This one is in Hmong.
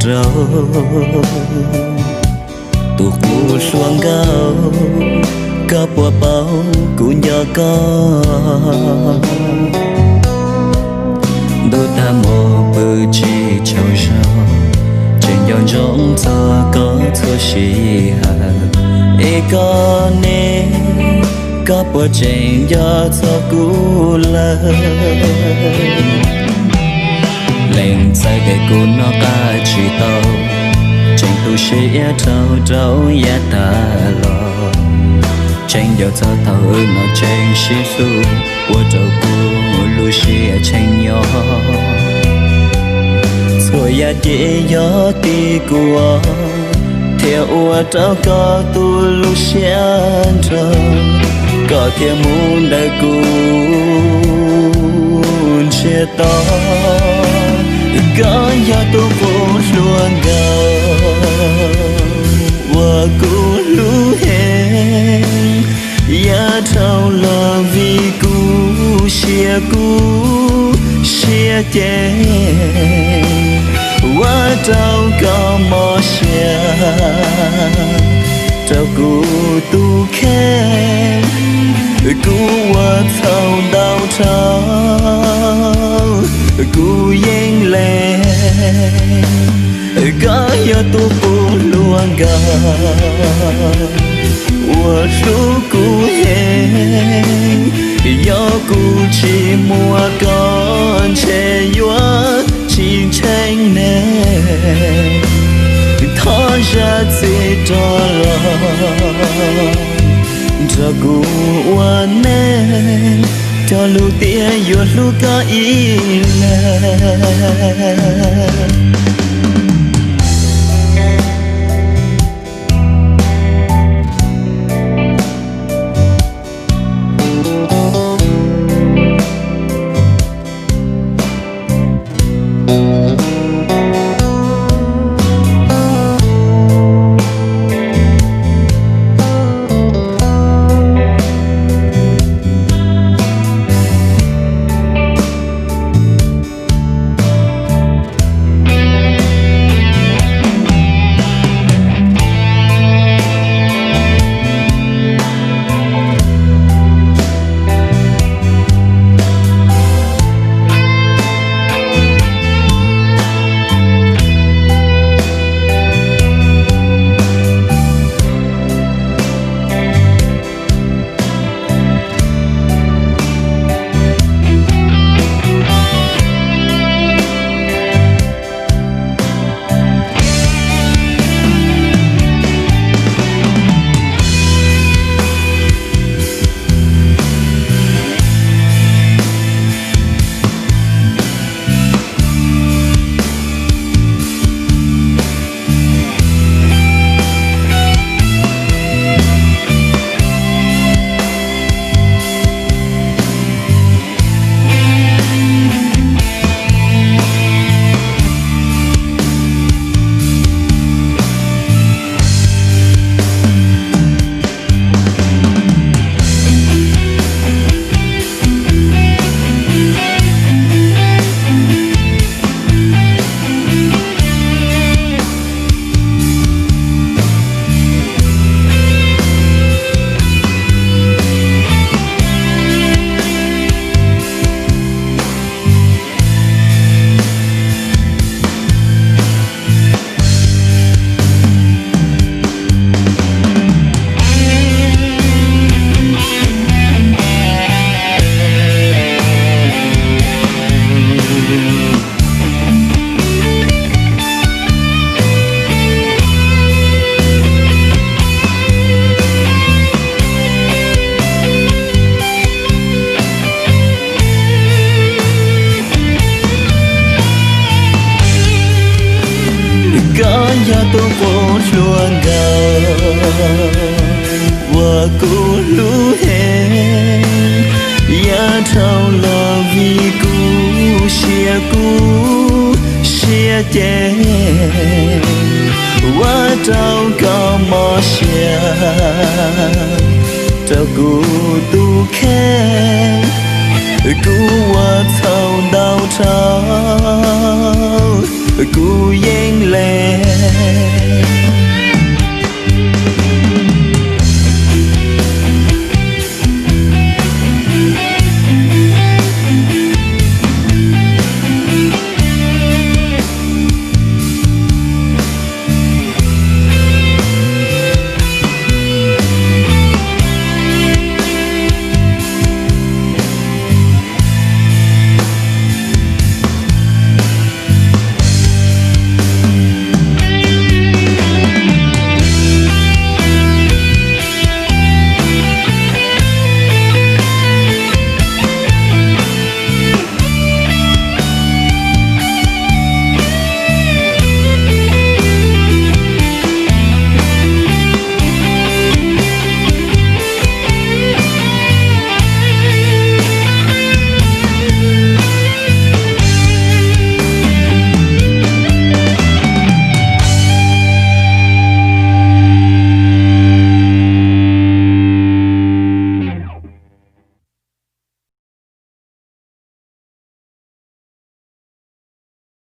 rau tus qub hluas nkauj, koj puas paub kuv nco koj? Ntuj tag mus pw tsis tsaug zog, tseem nco ntsoov txog koj txhua sij hawm. Es koj ne, koj puas tseem nco txog kuv lawm? Leej txawj tias kuv noj qab tsis tau, tseem tu siab rau rau yav tag los. Tseem nco txog thaum wb no tseem sib hlub, ua rau kuv lub siab tseem nyob. Txhua yam ces yog tim kuv, thiaj ua rau koj tu lub siab nrog, koj thiaj mus ntawm kuv ntsiag to. Koj yog tus qub hluas nkauj uas kuv hlub heev, yav dhau los vim kuv siab kuv siab ces ua rau koj mob siab, rau kuv tus kheej. Kuv ua txhaum ntau dhau, kuv yeej lees. Koj yog tus qub hluas nkauj uas hlub kuv heev, yog kuv tsis muaj koj ntshe yuav tsis ntseeg neeg. Thov zam txim rov los, nrog kuv ua neej, cog lus tias yuav hlub koj ib leeg. Koj yog tus qub hluas nkauj uas kuv hlub heev, yav dhau los vim kuv siab kuv siab ces ua rau koj mob siab, rau kuv tus kheej. Kuv ua txhaum ntau dhau, kuv yeej lem.